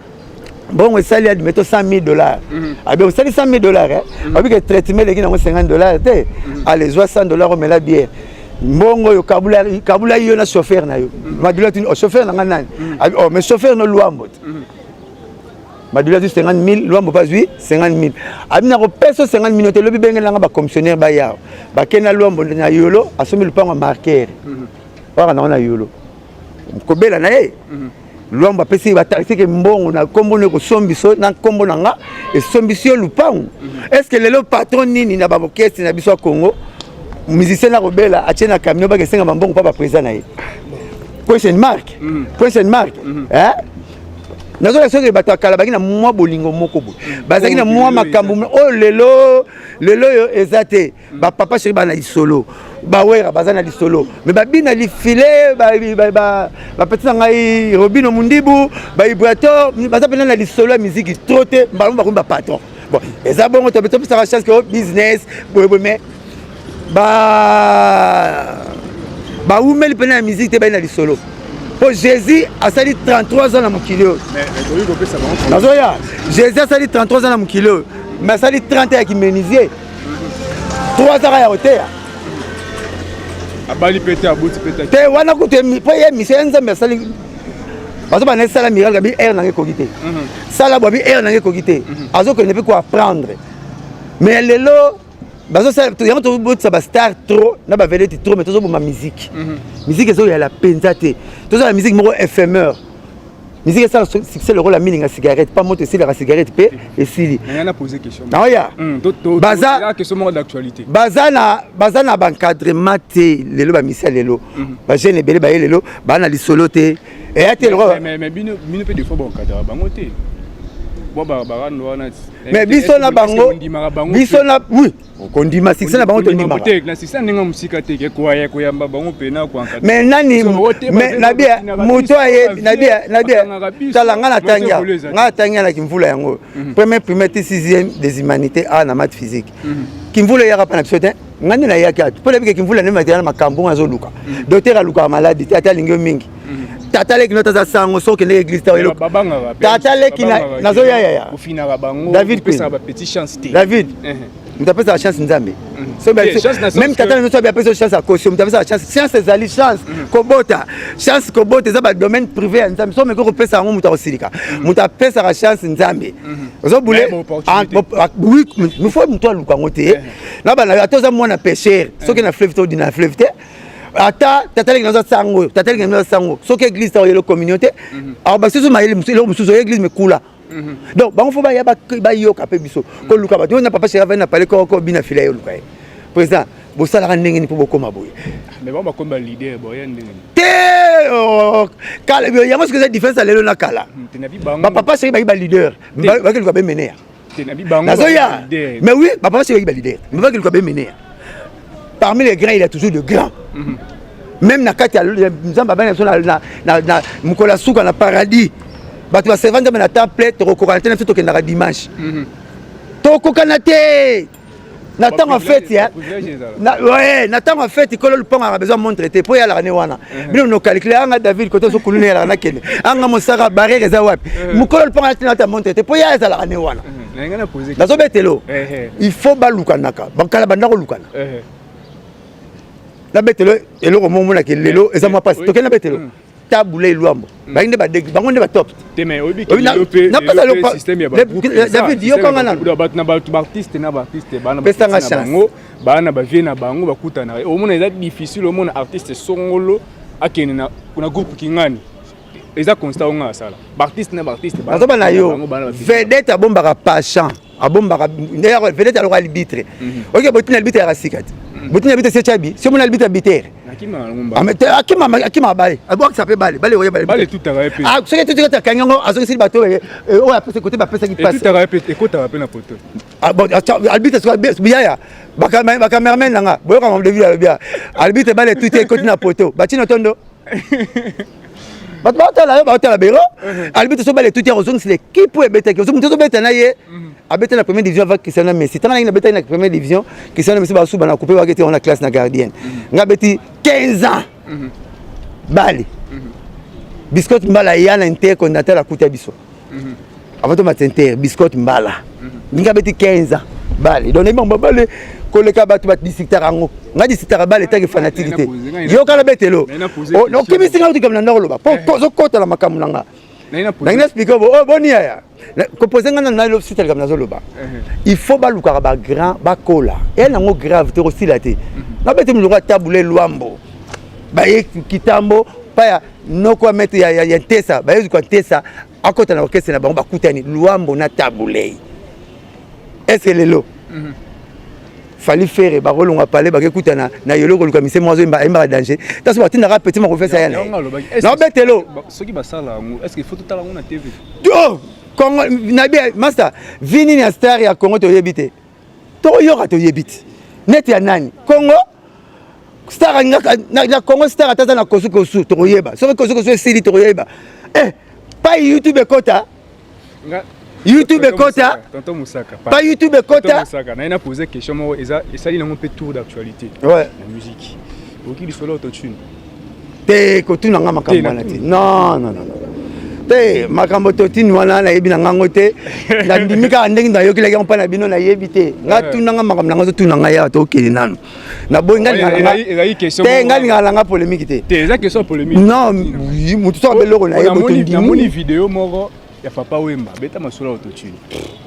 mbongo esali, admettons 100 000 dollars." Abi: "Osali 100 000 dollars, abi ke traitement eleki nango 50 dollars te. Ale, zwa 100 dollars, omela bière. Mbongo oyo kabula yo na chauffeur na yo." Madilu atuni: "Chauffeur na nga nani?" Abi: "Oh, mais chauffeur no Lwambo te." Madilu azwi 50 000, Lwambo mpe azwi 50 000. Abi: "Na kopesa 50 000 te. Lobi bengelanga bacommissionnaire." Baya, bakende na Lwambo na Yolo, asombi lupango ya marquere waka nango na Yolo. Kobela na ye, Lwambo apesi batakiseke mbongo na nkombo no, ekosombiso na nkombo na nga, esombisi yo lupango. Est ce que lelo patron nini na baorchestre na biso ya Congo, musicien na kobela, atie na camion, baka esenga bambongo mpa baprésident na ye? Question mark, question mark. Nazoka soki bato ya kala bazalaki na mwa bolingo moko boye, bazalaki na mwa makambo oyo lelo lelo oyo eza te. Bapapa chéri baa na lisolo, bawera baza na lisolo, mais babina lifile, bapeti na ngai Robino Mundibu, baibrator baza mpena na lisolo ya miziki trop te. Mbala mo bakomi bapatron. Bon, eza bongo, topesaka chance ke business boyeboye, mais bawumeli mpena ya miziki te, bai na lisolo, mpo Jésus asali 33 ans na mokili oyo. Nazoya, Jésus asali 33 ans na mokili oyo, mais asali 30 ya kimenuisier, 3 ans ya koteya. Abali mpe te, abuti mpe te. Te, wana kutu mpo ye mission ya Nzambe asali, bazo bana esala miracle. Abi aire nanga ekoki te, sala bo abi aire nanga ekoki te, azokende mpe koapprendre. Mais lelo bazosala yango, tobotisa bastar trop na bavedette trop, mais tozoboma musique. Musique ezoyala mpenza te, tozala musique moko éphémère. Musique esala succès lokola milinga cigarette, pa moto esilaka, cigarette mpe esili. Naoya baza baza na baencadrement te. Lelo bamisia, lelo bajeune ebele baye, lelo baa na lisolo te, eya te. Bino mpe des fois baencadrer bango te. Mais biso na bango, biso na, oui, kondima succès na bango tondimaka. Na succès ndenge mosika te ke koya koyamba bango mpena. Mais nani? Mais nabia moto ayebi, nabia tala, nga natangi, nga natangi na Kimvula yango, premier primaire ti sixième des humanités, a na math physique. Kimvula eyaka mpa na biso te. Nga nde nayaki atu mpo nayebike Kimvula nde matela na makambo nga azoluka. Docteur alukaka maladi te, ata alingi yo mingi. Tata leki no taza sango, soki okendeki église te, tata leki nazoya yaya. David, David, moto apesaka chance Nzambe. Même tata na nyonso apesa chance, akosi. Moto apesaka chance, chance ezali chance kobota, chance kobota eza badomaine privé ya Nzambe. So omeki kopesa yango, moto akosilika. Moto apesaka chance, Nzambe. Ozobule, oui, faut moto aluka yango te na bana. Ata oza mwana pécheur, soki na fleuve te, odina na fleuve te. Ata tata leki naza sango, tata leki naza sango, soki église ta oyelo communion te, alors basusu mayele eloko mosusu oyo église mekula. Donc bango faut baya bayoka mpe biso koluka bato na papa chéri avandi na pale koko bina fila ye, oluka ye président. Bosalaka ndenge nini mpo bokóma boye? Te, kala yango soki eza différence ya lelo na kala. Bapapa chéri baki baleader, bakeluka bemeneya. Nazoya, mais oui, bapapa chéri baki baleader, mais bakeluka bemeneya. Parmi les grands, il y a toujours de grands. Même na kati ya Nzambe abani biso na mokolo ya suka na paradis, bato baserva Nzambe na temple, tokokokana te. Na biso tokendaka dimanche, tokokana te na ntango ya feti. Na ntango ya feti, kolo lupangaka besoin montre te mpo eyalaka ne wana. Bino nocalculer anga David kote ozokuluna, eyalaka nakende anga mosaka, barrière eza wapi? Mokolo lupanga tina ta montre te mpo ya ezalaka ne wana. Nazobetelo, il faut balukanaka. Bakala banda kolukana. Nabetelo eloko moko monaki lelo eza mwa mpasi. Tokende, nabetelo Tabu Ley, Lwambo, bangi nde bango nde batop. David, yokanga nano. Baartiste na baartiste Pesanga chance. Baa na bavie na bango, bakutanaka. Omona eza difficile omona artiste songolo akende na groupe kingani. Eza constat onga asala baartiste na baartiste. Nazoba na yo, vedette abombaka passion, abombaka vedette aloka arbitre. Oke botina arbitre yaka sika te, botina arbitre se tyabi so mona arbitre bitere akima bale, abwakisa mpe bale, bale oye. Soki etutika, akangi yango, azongiseli bato oyo apesa kote bapesaki. Pasi Arbitre yaya, bacameraman nanga boyoka David alobi arbitre bale etuti ekoti na poto, batina tondo bato baotala yo, baotala bero. Arbitre so bale etuti, akozongisela équipe oyo ebetaki. Moto ozobeta na ye abeta na première division avec Cristiano Messi. Tanga nangi nabetaki na première division, Cristiano Messi basuba na coupe baketi yango na classe na gardienne. Nga abeti 15 ans bale. Biscotte Mbala ya na Intercontinental akuta biso avant tomata Inter. Biscotte Mbala ndinga abeti 15 ans bale, donc nayebi bango bale koleka bato badiscutaka yango. Nga discutaka bale etaki fanatique te. Yokala betelo, okimisi nga otikama na ndako, oloba po ozokotala makambo na nga. Nangi naexpliquer bo oyo boni yaya kopose nga nano sita likambo nazoloba. Il faut balukaka bagrand bakola, eya nango grave te, kosila te. Nabete moloko ya Tabu Ley, Lwambo, baye kitambo pa ya noko ya maître ya Ntesa, bayezuka Ntesa akota na orchestre na bango, bakutani Lwambo na Tabu Ley. Est ce que lelo Fally, Ferre bakolonga pale, bakekutana na yolo koluka mise moko azoyemba, ayembaka danger taso, batindaka petit makofesa ya na ye naobetelo. Soki basala yango, est ce que faut totala yango na TV? To Congo nayebi master vi nini ya star ya Congo toyebi te, toyoka toyebi te neti ya nani. Congo star alingaka na Congo star ata aza na kosukosu, tokoyeba. Soki kosukosu esili, tokoyeba. Eh, pai YouTube ekota, YouTube ekota. Tonton Mosaka. Pa YouTube ekota. Mosaka naye na poser question moko eza esali nango mpe tour d'actualité. Ouais. Na musique okoki lisolo autotune. Te, kotuna nga makambo wana te. Non, non, non, te, makambo totini wana nayebi na ngango te. Nandimi kaka ndenge nayokelaki yango mpa na bino, nayebi te. Nga tunanga makambo na nga, ozotuna ngai awa, tokende nanu. Naboyi, nga te, nga lingaka nanga polémique te. Te, eza question polémique. Non, motu soki abeloko na ye. Namoni video moko. Ya Papa Wemba, beta masolo ya autotune.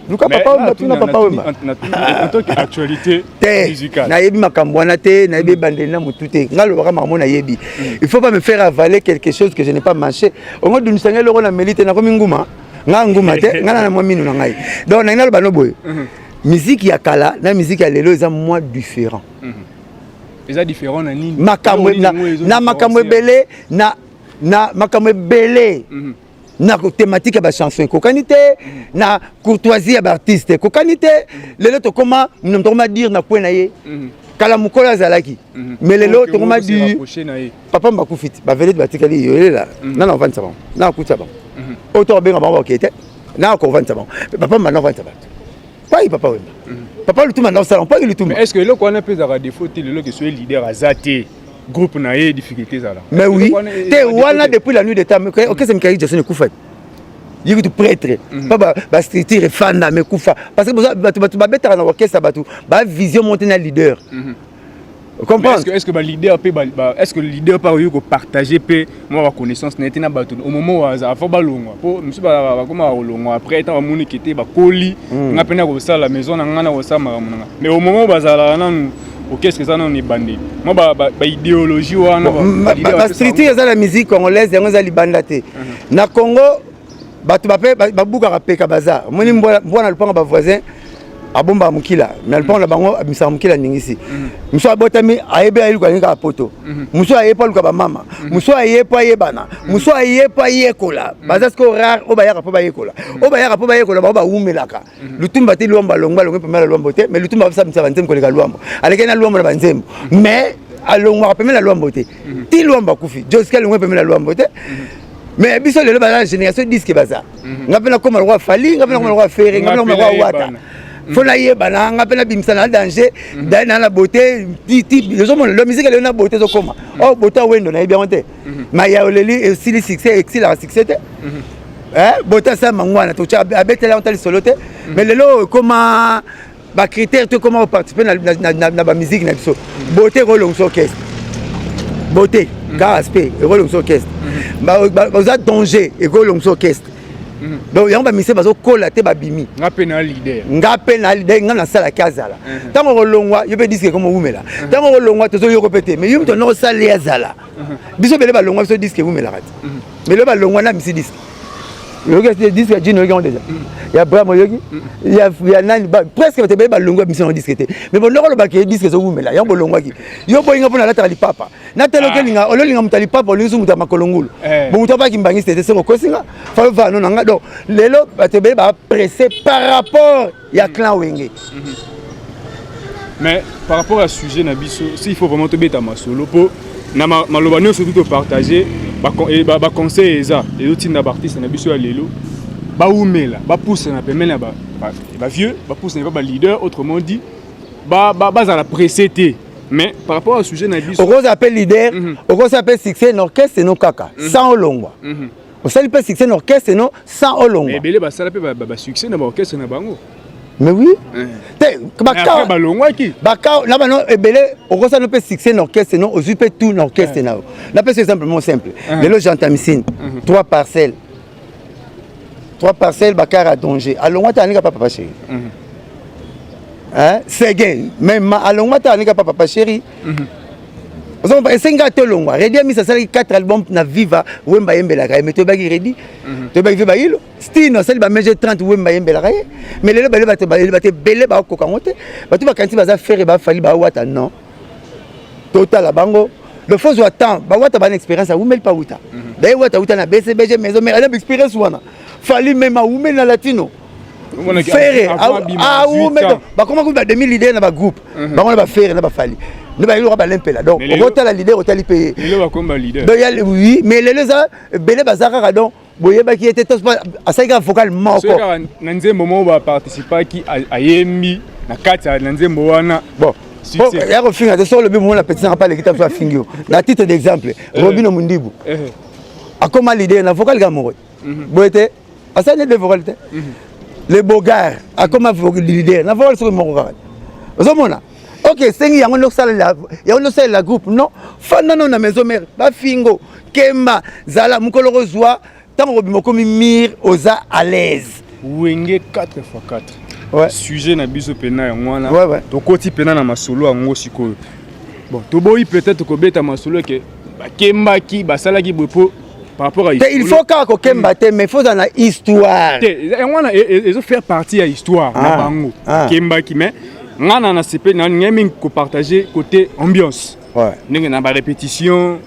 Luka Papa Wemba, tuna Papa Wemba. En tant que actualité musicale. Nayebi makambo wana te, nayebi ebandeli na motu te. Nga lobaka makambo nayebi. Il faut pas me faire avaler quelque chose que je n'ai pas mâché. Ongo dunisa ngai eloko na meli te, nakomi nguma. Nga nguma te, nga na mwa minu na ngai. Donc nalingi naloba no boye. Musique ya kala na musique ya lelo eza mwa différent. Eza différent na nini? Makambo na makambo ebele, na makambo ebele. Na thématique ya bachanson ekokani te, na courtoisie ya baartiste ekokani te. Lelo tokoma, tokoma dire na kwe na ye. Kala mokolo azalaki, mais lelo tokoma dire papa bakufi ti bavelete batikali yoyelela nana ovandisa bango, na akutisa bango oyo to babenga bango bakee te, na akovandisa bango. Papa mbanda ovandisa bato pai, Papa Wemba, Papa Lutumba nda osala mpaki Lutumba. Est ce que eloko wana mpe ezalaka défaut te lelo ke soki leader aza te, groupe na ye difficulté ezala? Mais oui, te wana depuis la nuit de temps orchestre Michael Jackson ekufa. Ye kutu prêtre mpa bastructure efanda, mais ekufa parce que bato babetaka na orchestre, bato bavision monte na leader. Comprendre? Est-ce que baleader mpe, est-ce que leader mpe akoki kopartage mpe mwa baconnaissance na ye te na bato au moment oyo aza avant balongwa? Mpo mosusu bakomaka kolongwa après ntango bamoniki te bakoli, nga mpe na kosala maison na nga, na kosala makambo na nga. Mais au moment oyo bazalaka nanu, orchestre eza nanu ebandeli, mwa baidéologie wana. Bastructure eza na musique congolaise, yango eza libanda te. Na Congo bato bape babukaka peka, baza omoni mbwa na lupango, bavoisin abombaka mokila, mais lupango na bango abimisaka mokila ningisi. Mosu abotami ayebi ayeluka alingi kaka poto, mosu aye mpo aluka bamama, mosu aye mpo ayebana, mosu aye mpo ayekola. Baza sikoyo rare oyo bayaka mpo bayekola. Oyo bayaka mpo bayekola, bango bawumelaka. Lutumba te, Lwambo alongwa, alongwe pembeni ya Lwambo te, mais Lutumba abimisa banzembo koleka Lwambo. Alekaki na Lwambo na banzembo, mais alongwaka pembeni na Lwambo te ti Lwambo akufi. Joski alongwe pembeni na Lwambo te. Mais biso lelo baza na génération disque, baza nga mpe nakoma lokwa Fally, nga mpe nakoma lokwa Ferre, nga mpe nakoma lokwa Wata. Fo nayebana, nga mpe nabimisa na danger daye na na beauté. Ozomona lo musique lelo na beauté ezokoma o beauté awendo, nayebi yango te. Maya oleli esili succès, esilaka succès te. Beauté asala mangwana, abeteli yango ta lisolo te. Mais lelo ekoma bacritère to ekoma koparticipe na bamusique na biso. Beauté ekolongisa orchestre, beauté kaka aspect ekolongisa orchestre, oza danger ekolongisa orchestre. Donc yango bamusicien bazokola te, babimi. Nga mpe na leader. Nga mpe na leader, nga nasalaki azala. Ntango kolongwa yo mpe disque ekoma owumela, ntango kolongwa tozoyoko mpe te. Mais yo moto noko osali azala. Biso bele balongwa, biso disque ewumelaka te. Mais lelo balongwa na misi disque, oyoki disque ya Jino, oyoki yango déjà, ya Bram, oyoki ya nani, presque bato ebele balongwa biso yango disque te. Mais bondoko olobaki ye disque ezowumela, yango bolongwaki. Yo boyinga mpo nalataka lipapa, natala okelinga ololinga moto ya lipapa, olingi so moto ya makolo ngulu, bo moto apaki mbangisi te, seko okosinga favano na nga. Donc lelo bato ebele bapresse par rapport ya clan Wenge. Mais par rapport à sujet na biso, s'il faut vraiment tobeta masolo mpo na maloba nyonso tu topartage, baconseil eza ezotinda baartiste na biso ya lelo bawumela, bapusana pembeni ya bavieux, bapusana epa baleader, autrement dit bazala pressé te. Mais par rapport au sujet na biso, okozala mpe leader, okozala mpe succès na orchestre no kaka sans olongwa. Osali mpe succès na orchestre no sans olongwa. Ebele basala mpe basuccès na baorchestre na bango. Mais oui, te. Balongwaki. Baka na bano ebele, okosala mpe succès na orchestre no, ozwi mpe tout na orchestre na yo. Napesi exemple moko simple. Lelo Jean Tamisine, trois parcelles, trois parcelles, bakara danger, alongwa te, aninga pa Papa Chéri. Seguin même alongwa te, aninga pa Papa Chéri. Ozomba esengi te olongwa. Redi Amisi asalaki 4 album na Viva, Wemba ayembelaka ye, mais toyebaki Redi, toyebaki ve bayilo. Stino asali bamege 30, Wemba ayembelaka ye. Mais lelo bale bato bato ebele bakoka yango te. Bato bakanisi baza Ferre, baFally, bawata. Non, totala bango, le faut zwa temps. Bawata bana expérience, awumeli pa wuta daye. Wata wuta na BCBG, Maison Mère, ana expérience wana. Fally même awumeli na Latino. Ferre awumeli, bakoma kubi bademi leader na bagroupe bango na baFerre na baFally nde bayeloka balempela. Donc okotala leader, otali mpe ye. Donc oui, mais lelo eza ebele baza kaka. Donc boyebaki ye te, asalaki kaka vocal moko. Na nzembo moko baparticipaki, ayembi na kati na nzembo wana. Bon, ya kofinga te, soki olobi mona petit nanga paleki ta, so afingi yo. Na titre d'exemple, Robino Mundibu akoma leader na vocal kaka moko boye te, asali ne de vocal te. Le Bogar akoma leader na vocal soki moko kaka. Ozomona, ok, esengi yango nde osalela, yango nde osalela groupe. Non, fanda nano na Maison Mère, bafingo kemba zala mokolo kozwa. Ntango okobima, okomi mire, oza à l'aise. Wenge 4 x 4. Sujet na biso mpena yango wana. Tokoti mpena na masolo yango sikoyo. Bon, toboyi peut-être kobeta masolo ke bakembaki, basalaki boye, po par rapport à Te, il faut kaka kokemba te, mais il faut ozala na histoire. Te, yango wana ezofaire partie ya histoire na bango. Bakembaki, mais nga na nasepeli na ngai mingi kopartage côté ambiance, ndenge na barépétition,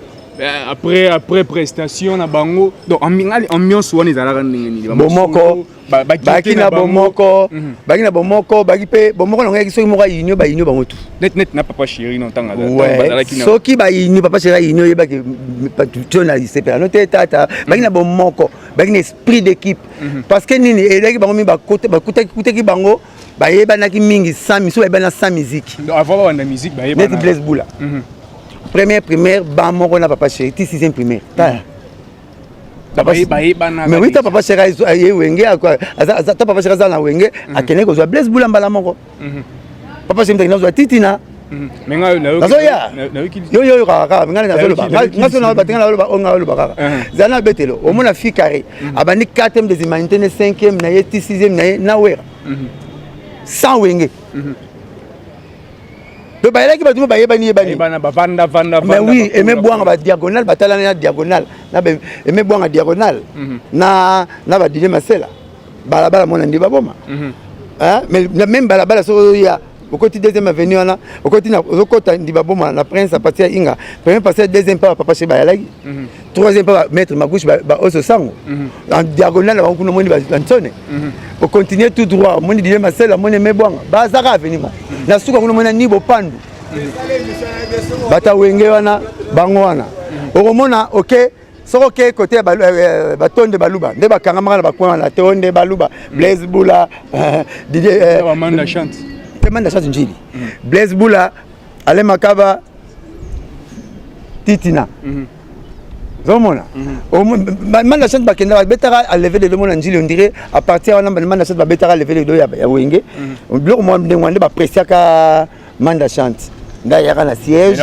après prestation na bango. Donc ngali ambiance wana ezalaka ndenge nini? Bomoko. Baki na bomoko, baki na bomoko, baki mpe bomoko nango yaki. Soki moko aunion, baunion bango tu. Net net na Papa Chéri no ntango bazalaki. Soki baunion, Papa Chéri aunion, oyebaki tio na sepela no te. Tata, baki na bomoko, baki na esprit d'équipe, parce que nini elaki bango mingi, bakutaki bango, bayebanaki mingi sans miso, bayebana sans musique. Avant babanda musique. Neti Blaise Bula, première primaire ba moko na Papa Chéri ti sixième primaire, tala. Mais oui, ta Papa Chéri aye Wenge, ta Papa Chéri aza na Wenge, akendeki kozwa Blaise Bula mbala moko. Papa Chéri mtakende azwa Titina. Nazoya, yo yo oyokaka kaka ngai nazoloba, nga so naloba te, ngai naloba oyo ngai oloba kaka. Zala na betelo, omona fi carré abandi 4e des humanités ne 5e na ye ti 6e na ye na Wera sans Wenge. Donc bayelaki bato mo bayebani yebani. Mais oui, Aimé Bwanga, badiagonale batalani na diagonale na Aimé Bwanga, diagonale na badidie Masela, balabala mona ndi baboma. Mais même balabala, soki oya okoti deuxième avenue wana, okoti ozokota ndi baboma na Prince, à partir ya Inga, premier partie, deuxième pa Papa Chéri bayalaki, troisième pa Maître Magouche, baoso sango en diagonale na bango kuna. Omoni bansone, ocontinue tout droit, omoni Didie Masela, omoni Aimé Bwanga, bazaka avenue moko. Na suka kuna omoni ni Bopandu, bato Wenge wana, bango wana okomona. Oke, soki oke kote ya batonde baluba nde bakangamaka na bacoin wana, tonde baluba, Blaise Bula, Didier te, Manda Chante Njili, Blaise Bula, Ale Makaba, Titina. Ozomona Manda Chante bakenda babetaka à lever de mona Njili, on dirait à partir wana Manda Chante babetaka lever de ya Wenge. Biloko mwa ndenge wana nde bapresiaka Manda Chante, nde ayaka na siège.